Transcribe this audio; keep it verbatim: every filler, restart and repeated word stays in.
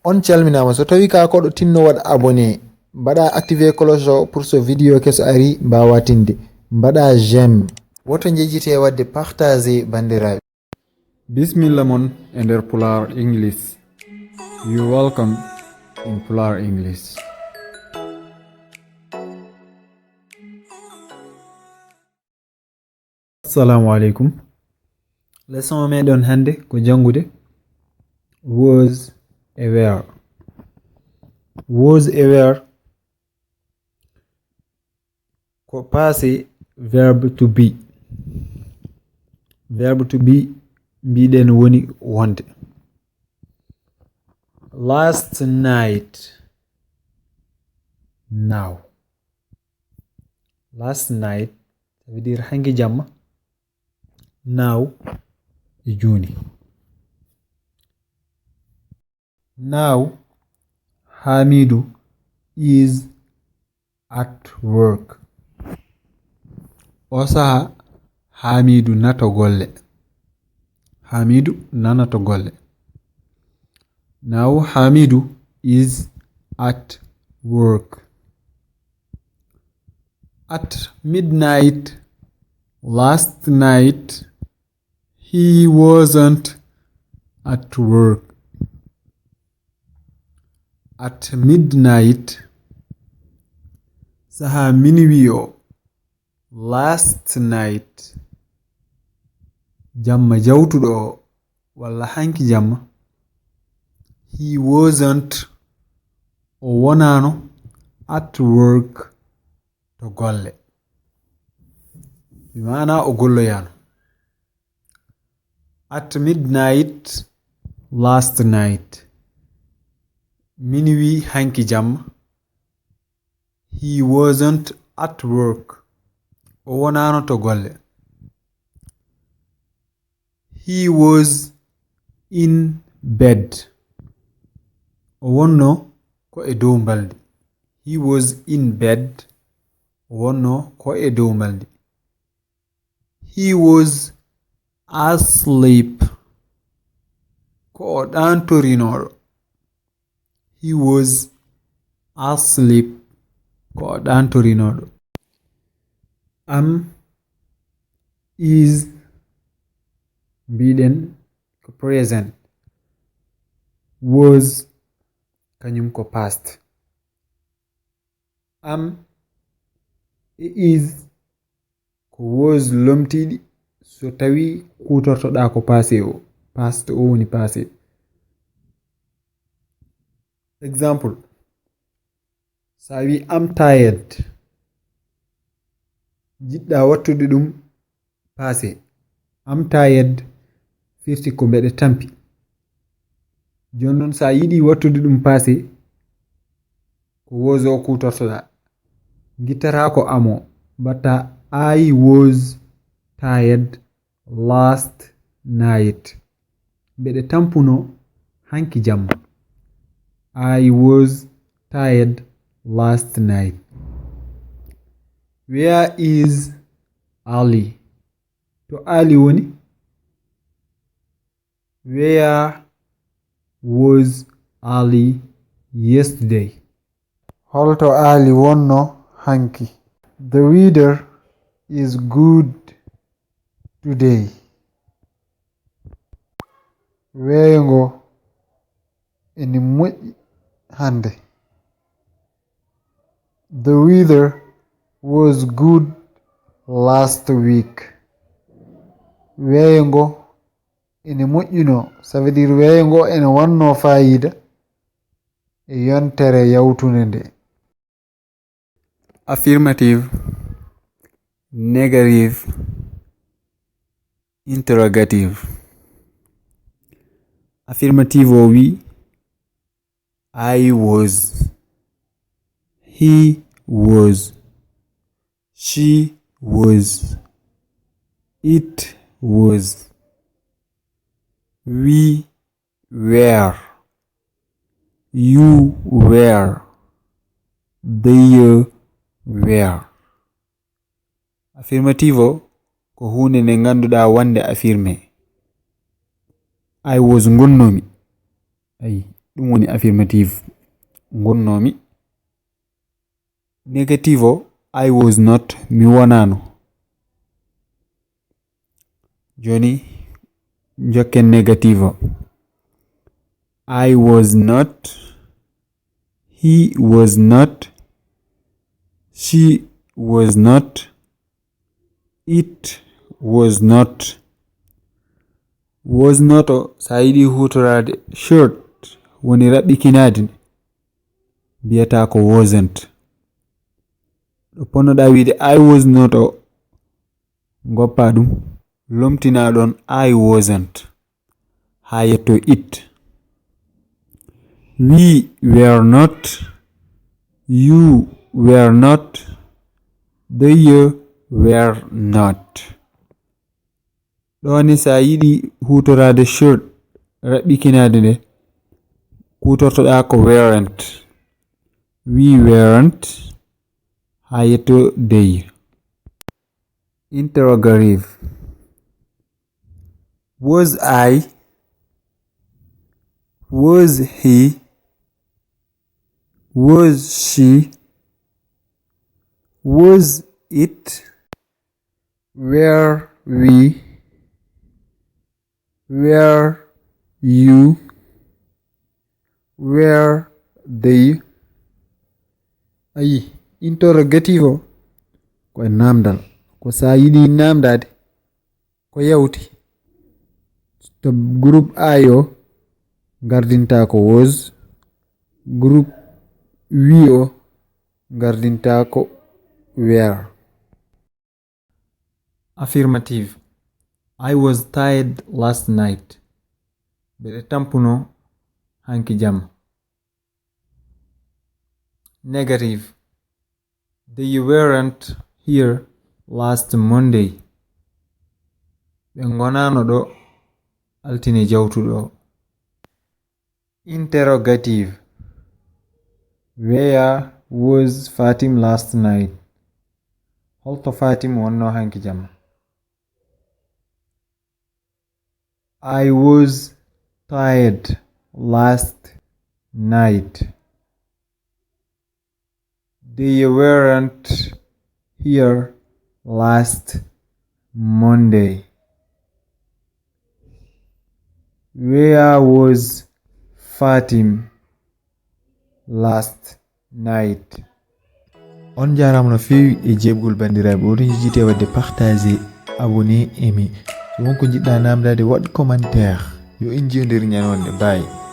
On calminaama. So tawi ka koɗo tinno waɗ abonné, mbaɗa activé cloche o pour so vidéo keso ari mbawa tinde. Mbaɗa j'aime. Woto njejjite waɗde partager, banndiraaɓe. Bismilla mon e nder Pulaar English. You welcome in Pulaar English. Assalamu alaikum. Leçon meɗen hannde ko janngude was e were. Was e were ko passé verbe to be. Verbe to be mbiɗen woni wonde. Last night. Now. Last night, ça veut dire hanki jamma. Now, e jooni. Now, Hamidu is at work. O saha Hamidu nato golle. Hamidu nanato golle. Now Hamidu is at work. At midnight last night, he wasn't at work. At midnight, saha minuit o, last night, jamma jawtuɗo o, walla hanki jamma, he wasn't, o wonaano, at work, to golle. Bi maana o golloyaano. At midnight last night, minuit hanki jamma, he wasn't at work, o wonaano to golle. He was in bed, o wonno ko e dow mbaldi. He was in bed, o wonno ko e dow mbaldi. He was asleep, ko o ɗaantorinooɗo. He was asleep, ko o ɗaantorinooɗo. Am, is, mbiɗen ko present. Was, kañum ko past. Am, e is, ko was lomtiiɗi so tawi kuutortoɗaa ko passé o. Past o woni passé. Exemple, so a wi am tired, njiɗɗa wattude ɗum passé. Am tired firti ko mbeɗe tampi. Jooni noon, so a yiɗi wattude ɗum passé, ko was o kuutortoɗaa. Ngittataa ko am o, mbaɗtaa I was tired last night. Mbeɗe tampuno hanki jamma. I was tired last night. Where is Ali? To Ali woni? Where was Ali yesterday? Holto Ali wonno hanki? The weather is good today. Weeyo ngo ene moƴƴi hannde. The weather was good last week. Weeyo ngo ene moƴƴuno, ça veut dire weeyo ngo ene wanno faayiida e yontere yawtunde nde. Affirmative, negative, interrogative. Affirmative o wi, I was, he was, she was, it was, we were, you were, they were. Affirmative o ko huunde nde ngannduɗaa wonde affirmé. I was, ngonnomi. Ayi. Ɗum woni affirmative. Ngonnoomi. Negativo, I was not, mi wonaano. Jooni, njokken negativo. I was not, he was not, she was not, it was not. Was not o, so a yiɗi huutoraade should, woni raɓɓikinaade nde, mbiyata ko wasn't. Ɗo ponnoɗaa wiide I was not o, ngoppa ɗum, lomtina ɗon I wasn't, haa yetto it. We were not, you were not, they were not. Ɗo ni, so a yiɗi huutoraade should, raɓɓikinaade nde, kuutortoɗaa ko weren't. We weren't, haa yetto they. Interrogative. Was I? Was he? Was she? Was it? Were we? Were you? Were they? Ayi, interrogative o ko e naamndal. Ko so a yiɗi naamndaade ko yawti. To group I o, ngardinta ko was. Group we o, ngardinta ko were. Affirmative. I was tired last night. Mbeɗe tampuno hanki jamma. Negative. They weren't here last Monday. Ɓe ngonaano ɗo altine jawtuɗo. Interrogative. Where was Fatim last night? Holto Fatim wonno hanki jamma? I was tired last night. They weren't here last Monday. Where was Fatim last night? On njaaraama no feewi e jeeɓgol banndiraaɓe. Oɗon njejjitee waɗde partager, abonner, aimer. So won ko njiɗɗaa naamndaade, waɗ commentaire. Yo en njiyodir ñande wonde. Bye.